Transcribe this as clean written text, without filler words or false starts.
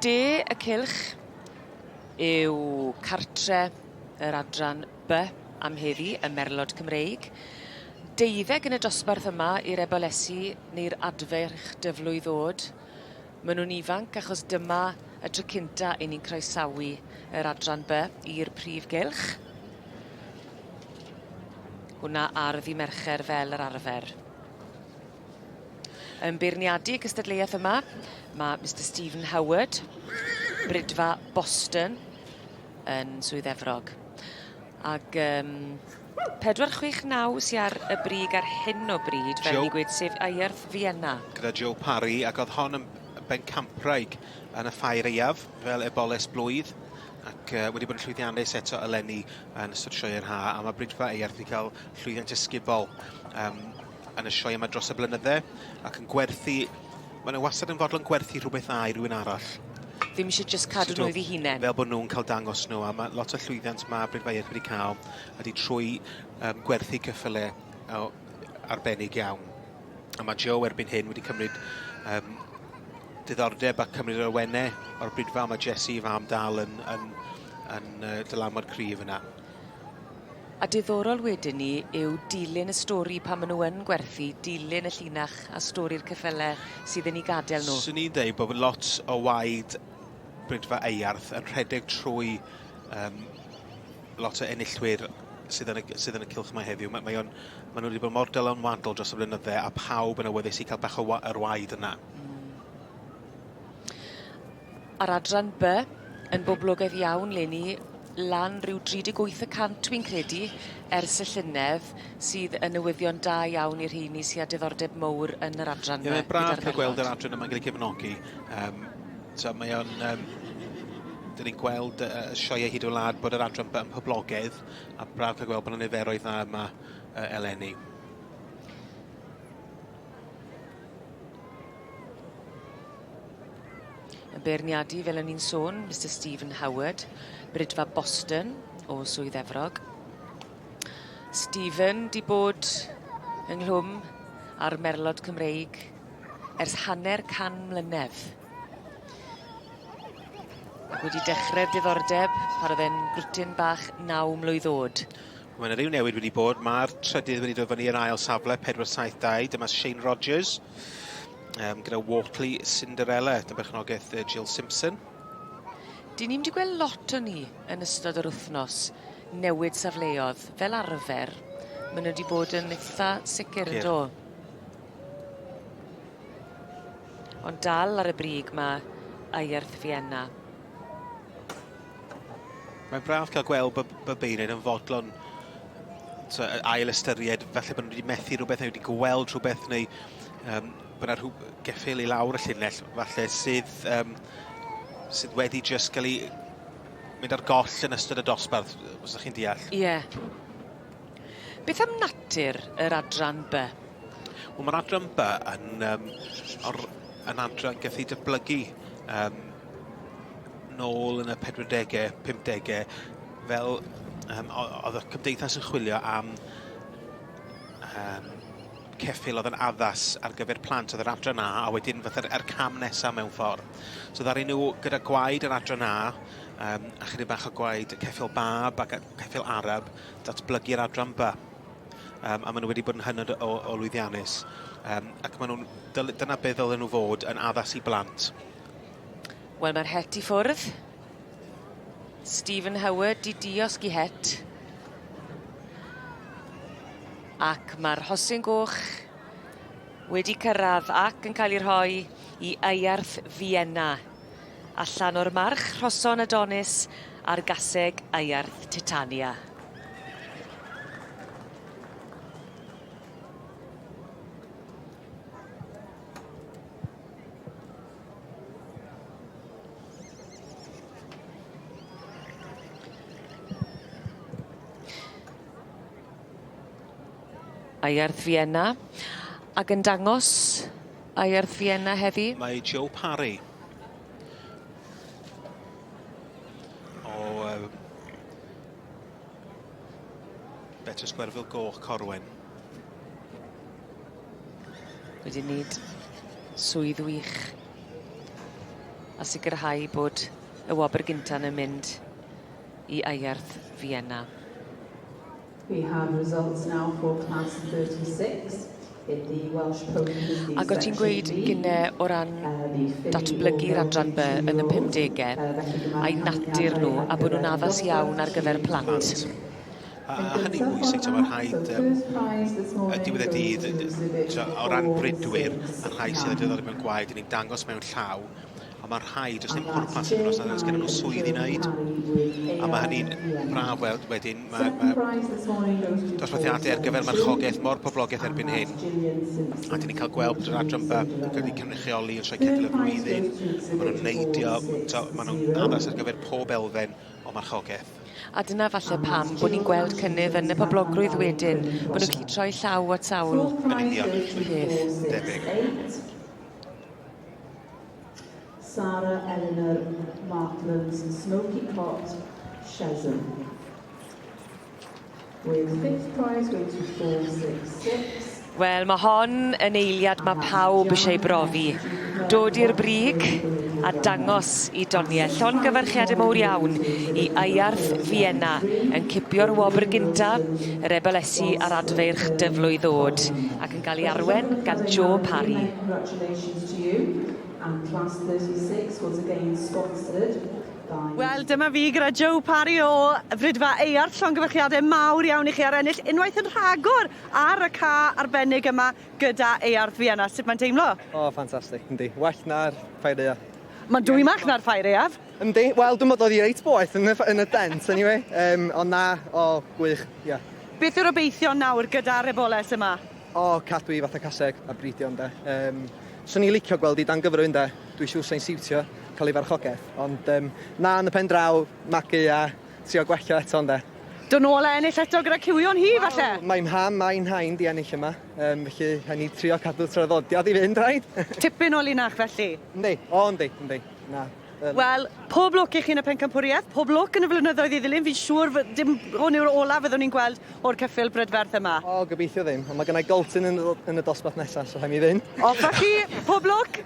De y cylch yw cartre yr adran B am heddi, y Merlod Cymreig. Deuddeg yn y dosbarth yma i'r ebolesi neu'r adfeirch dyflwydd o'd. Maen nhw'n ifanc achos dyma y tro cynta i ni'n croesawu yr adran B i'r prif gylch. Hwnna ar ddi Mercher fel yr arfer. Yn beirniadu y cystadleuaeth yma, mae Mister Stephen Howard, Bridfa Boston yn Swydd Efrog. Ag yym 469 sy ar y brig ar hyn o bryd, fel ni'n gweud, sef Eirth Vienna. Gyda Joe Parry, ac oedd hon yn bencampwraig yn y ffair aeaf, fel eboles blwydd, ac uh, wedi bod yn llwyddiannus eto eleni yn ystod sioeau'r ha, a mae Bridfa Eirth wedi cael llwyddiant ysgubol um, yn y sioe yma dros y blynydde, ac yn gwerthu, maen nhw wastad yn fodlon gwerthu rhywbeth dda i rywun arall. Ddim eisiau just cadw nhw iddi hunain. Fel bod nhw'n cael dangos nhw, a mae lot o llwyddiant mae Bryn Faiaeth wedi cael ydy trwy um, gwerthu ceffyle o, arbennig iawn. A mae Joe erbyn hyn wedi cymryd um, diddordeb a cymryd yr awenau o'r bridfa, mae Jesse i fam dal yn, yn, yn, yn uh, dylanwad cryf yna. A diddorol wedyn 'ny yw dilyn y stori pan ma' nw yn gwerthu, dilyn y llinach a stori'r ceffyle sydd yn 'u gadel nw. Swn i'n deud bod lot o waed Bridfa Eyarth yn rhedeg trwy yym lot o enillwyr sydd yn y sydd yn y cylch 'ma heddiw. Ma' mae o'n ma' nw wedi bod mor dylanwadol dros y blynydde a pawb yn awyddus i ca'l bach o wa- yr waed yna. Hmm. A'r adran By yn boblogaidd iawn leni, lan ryw 38 y cant wi'n credu ers y llynedd, sydd yn newyddion da iawn i'r rheini sy â diddordeb mowr yn yr adran 'ma. Ie, mae'n braf cael gweld yr adran yma'n cael ei cefnogi. Um, so mae o'n... Um, dyn ni'n gweld y, y sioeau hyd y wlad bod yr adran yn poblogaidd, a braf cael gweld bod yna niferoedd dda yma uh, eleni. Yn beirniadu, fel o'n i'n sôn, Mister Stephen Howard, Bridfa Boston o Swydd Efrog. Stephen 'di bod ynghlwm â'r Merlod Cymreig ers hanner can mlynedd. Ac wedi dechre'r diddordeb pan o'dd e'n grwtyn bach naw mlwydd o'd. Mae 'na ryw newid wedi bod. Ma'r trydydd wedi dod fyny i'r ail safle, 4-7-2. Dyma Shane Rogers um, gyda Wortley Cinderella, dan berchnogaeth Jill Simpson. Dyn ni'm 'di gweld lot o ni yn ystod yr wythnos newid safleodd. Fel arfer, maen nhw wedi bod yn itha sicr yn do? Ond dal ar y brig mae Eirth Vienna. Mae'n braf cael gweld bod, bod beirniaid yn fodlon so, ail ystyried, falle bod nhw wedi methu rhywbeth neu wedi gweld rhywbeth neu um, bod yna rhyw geffyl i lawr y llinell falle sydd, um, sydd wedi just cael ei mynd ar goll yn ystod y dosbarth, os ydych chi'n deall. Ie. Yeah. Beth am natur yr adran B? Wel, mae'r adran B yn, um, or, yn adran gath ei datblygu um, nôl yn y 40au, 50au, fel um, oedd y cymdeithas yn chwilio am um, ceffyl oedd yn addas ar gyfer plant, oedd yr adran A, a wedyn fatha'r er cam nesaf mewn ffordd. So ddaru nhw gyda gwaed yr adran A, um, a chydig bach o gwaed ceffyl bab ac ceffyl arab, datblygu'r adran B. Um, a maen nhw wedi bod yn hynod o, o lwyddiannus. Um, ac maen nhw'n, dyna beth ddylen nhw fod yn addas i blant. Wel, mae'r het i ffwrdd. Stephen Howard di diosg i het. Ac mae'r rhosyn goch wedi cyrraedd ac yn cael ei rhoi i Eirth Vienna. Allan o'r march rhoson Adonis a'r gaseg Eirth Titania. Aierth Vienna ac yn dangos Aierth Vienna heddi. Mae Joe Parry o um, Betws Gwerfyl Goch Corwen. Wedi wneud swydd wych. A sicrhau bod y wobr gynta'n yn mynd i Aiarth Vienna. We have results now for class 36 in the Welsh Ponies the Ac o ti'n gweud gynne o ran datblygu'r adran B yn y 50au a'i natur nhw a bod nhw'n addas iawn ar gyfer plant. A, a hynny'n bwysig, ti'n mae'n rhaid um, y diwedd y dydd, o ran bridwyr, y rhai sydd wedi dod mewn gwaed, ni'n dangos mewn llaw, ond mae rhai, does dim pwrpas iddyn nhw os nad oes gen nhw swydd i wneud. A mae hynny'n braf weld wedyn, mae, mae dosbarthiadau ar gyfer marchogaeth mor poblogaidd erbyn hyn. A dyn ni'n cael gweld bod yr adran ba yn cael ei cynrychioli yn Sioe Ceffyl y Flwyddyn, maen nhw'n neidio, maen nhw'n addas ar gyfer pob elfen o marchogaeth. A dyna falle pam bod ni'n gweld cynnydd yn y poblogrwydd wedyn, bod nhw'n gallu troi llaw at sawl Yn union. peth. Debyg. Sarah Eleanor Martland's Smoky Cot, Chesham. With fifth prize going to 466. Wel, mae hon yn eiliad mae pawb eisiau ei brofi. Dod i'r brig a dangos i doniau. Llongyfarchiadau mowr iawn i Aiarth Vienna yn cipio'r wobr gynta, yr ebolesi a'r adfeirch dyflwydd ddod, ac yn cael ei arwen gan Joe Parry. Congratulations to you. And class 36 was again sponsored by Wel, dyma fi gyda Joe Parry o Fridfa Eyarth. Llongyfarchiadau mawr iawn i chi ar ennill unwaith yn rhagor ar y ca arbennig yma gyda Eyarth Vienna. Sut mae'n teimlo? O, oh, ffantastig, yndi. Well na'r ffair aeaf. Mae'n dwymach na'r ffair aeaf. Yndi, wel, dwi'n meddwl oedd hi reit boeth yn y, yn y dent, anyway. Um, ond na, o, oh, gwych, ie. Yeah. Beth yw'r obeithion nawr gyda'r eboles yma? O, oh, cadw i fatha caseg a bridio, ynde. Um, swn i'n licio gweld i dan gyfrwy, ynde. Dwi'n siŵr sa'n siwtio cael ei farchogaeth. Ond um, na, yn y pen draw, magu a trio gwella eto, ynde. Dod nôl a ennill eto gyda cywion hi, falle? Mae mham a'i nhain di ennill yma, um, felly rhaid ni trio cadw traddodiad i fynd, rhaid? Tipyn o linach, felly? Yndi, o yndi, yndi, na. Wel, pob lwc i chi yn y pencampwriaeth, pob lwc yn y flynyddoedd i ddilyn. Fi'n siŵr dim hwn yw'r ola fyddwn ni'n gweld o'r ceffyl brydferth yma. O, gobeithio ddim, ond mae gennau goltyn yn y, yn y dosbarth nesaf, so rhaid mi fynd. Off â chi, pob lwc!